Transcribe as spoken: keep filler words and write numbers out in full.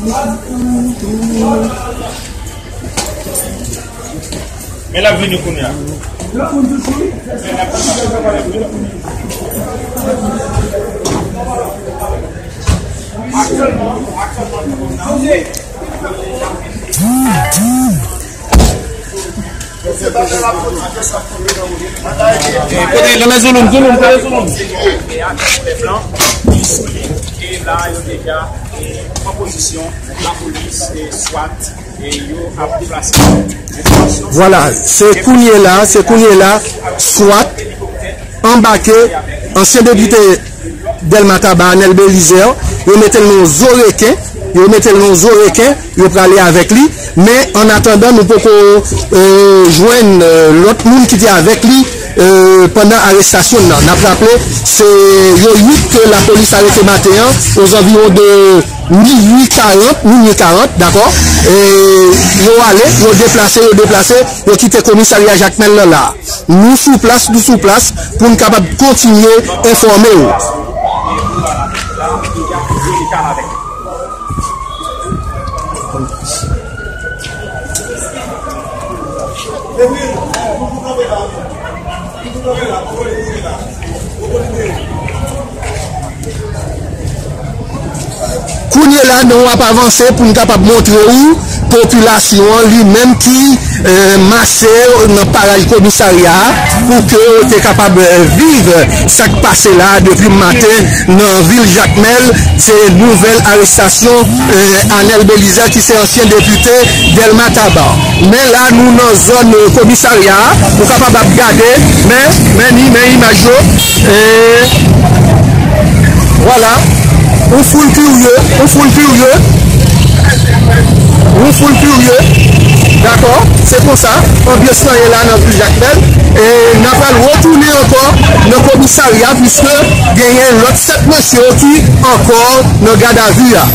Men l ap vini kounye a. Kote, nan men Zouloum, Zouloum, kote Zouloum? E la, yo deja, e, pran pozisyon, lapolis, e, swat, e, yo ap deplase. Vwala, se kounye la, se kounye la, swat anbake ansyen depite Dèlma Taba, Anèl Belizaire, yo mete l nan zo reken, yo mete l nan zo reken, yo prale avèk li. Men, an atandan, nou poko, e, jwenn, e, lòt moun ki te avèk li, e, pandan arestasyon l nan. N ap raple, se yo uit ke lapolis arete maten an, ozanviwon de minui karant, minui karant, dakò? E yo ale, yo deplase, yo deplase, yo kite komisarya Jakmèl lan la. Nou sou plas, nou sou plas pou n kapab kontinye enfòme w. Kounye la, nou ap avanse pou n kapab montre w popilasyon an li menm ki, e, mase nan paraj komisarya a pou ke yo te kapab, e, viv sa k pase la depi maten nan vil Jakmèl. Se nouvèl arestasyon, e, Anèl Belizaire ki se ansyen depite Dèlma Taba. Men la, nou nan zòn, e, komisarya a. Ou kapab ap gade, men, men ni, men imaj yo. E, vwala. Ou foul kirye, ou foul kirye. Ou foul kirye. Dakò? Se konsa, anbyans lan ye la nan vil Jakmèl. E n a pral retounen ankò nan komisarya, piske genyen lòt sèt mesye yo ki ankò nan gadavi a.